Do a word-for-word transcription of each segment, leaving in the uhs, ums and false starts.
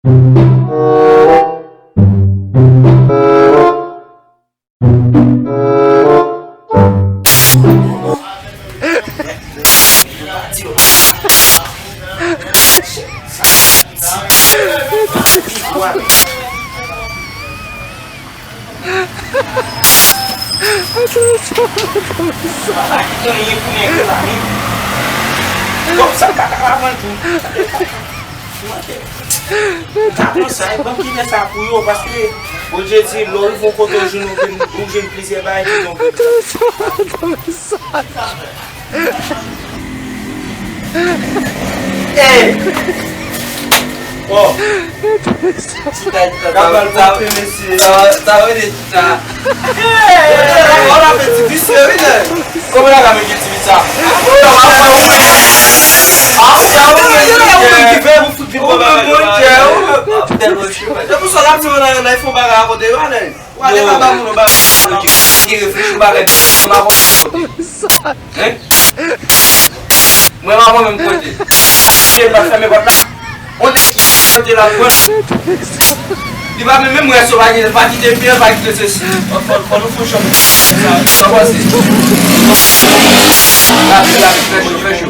Pa gen anyen pou nèg yo la menm. Kòb sa pa ka lavan l tou. Sa konsa, e ban m kite sa pou yo, paske Bondye di, lè w rive yon kote, w jwenn, ou jwenn plizyè bagay ki tonbe. Ey! Oh! Chita, chita, sa, sa, sa, sa, sa, sa, Ey! Ou la fè ti visye, wi, nèg. Kòman la ka mete ti visye sa? Ou la fè yon ti visye. Ou mwen Bondye, ou mwen tèlman cheve. Se pou sa l ap di w nan, nan fon bagay a kote yo, nèg. Ou ale pa ba moun, ou ba. Ki reflechi bagay, m ap Hein? Mwen pa mwen menm kote. Achte pa fèmen pòt la. On nèg ki kote la pran. Li pa menm menm rès yo pa gen, pa kite pye, pa kite sesi. Fò, fò, fò nou fè yon chanm. Sa pase. La, la, fè cho, fè cho.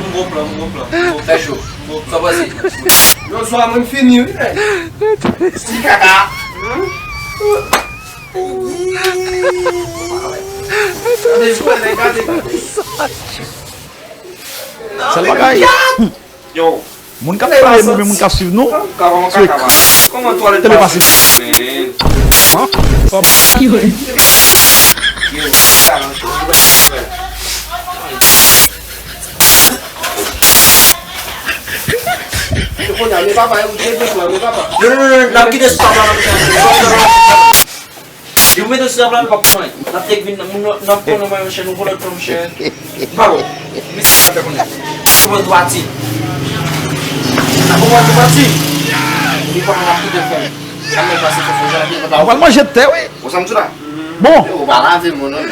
Fè cho. Sa pase. Yo, swa mwen fini, wi, nèg. Ti kaka. Gade, gade, gade. Sèl bagay. Yo. Moun k ap pale nou, oubyen moun k ap swiv nou, se Tele Pasifik. Non, non, non, non, n ap kite sou tab la, n ap kite sou tab la. Depi w mete sou tab la, nou p ap konnen. N ap tek vin, moun nan, n ap konnen, mwen, monchè, nou pran lòt tan, monchè. M pa bon. Misye sa fè konnen. Ou pran twa ti. Ou pran twa ti. Li pa nan ap kite fè. Sa mwen pase fè fè jan li pa. Ou pral manje tè, wi. Ou sanm tou la. Bon. Ou pa lave men w, non.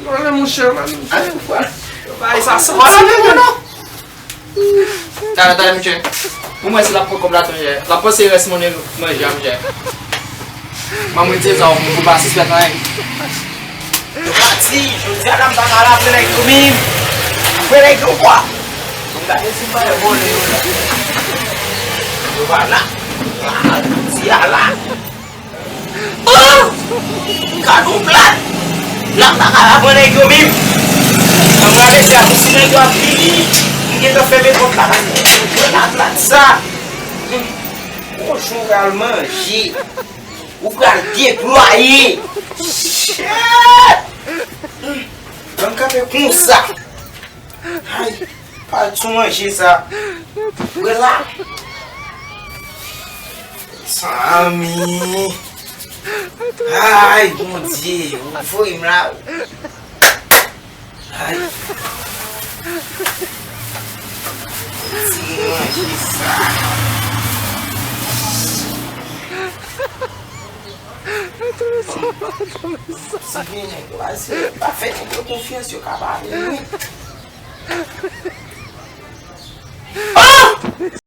Non, men monchè, man. Ay, ou pa. Yo bay sa san. Ou pa lave men w, non. Talè, talè, monchè. Pou mwen, si l ap pran kòb la, monchè. L ap panse rès monnen manje a, monchè. Manman di sa, ou pa sispèk anyen. Yo pati, jodi a la m pa ka la vre nèg yo menm. Vre nèg yo kwa? Ou gade si pa vòlè yo la. Yo pa la. Ah, jodi a la. Oh! Gad yon plat! Plat la ka lavan nèg yo menm. Ann rale sa pou si nèg yo ap vini, m gentan fèmen pòt la. Pran la plat sa. Kochon pral manje. Ou pral deplwaye. Shit! Ban m kanpe konsa. Ay, pa tou manje sa. Vre la. Zanmi. Ay, Bondye, ou voye m la. Ay. Ti manje sa. Si gen nèg yo, pa fè nèg yo konfyans, yo ka pale, wi.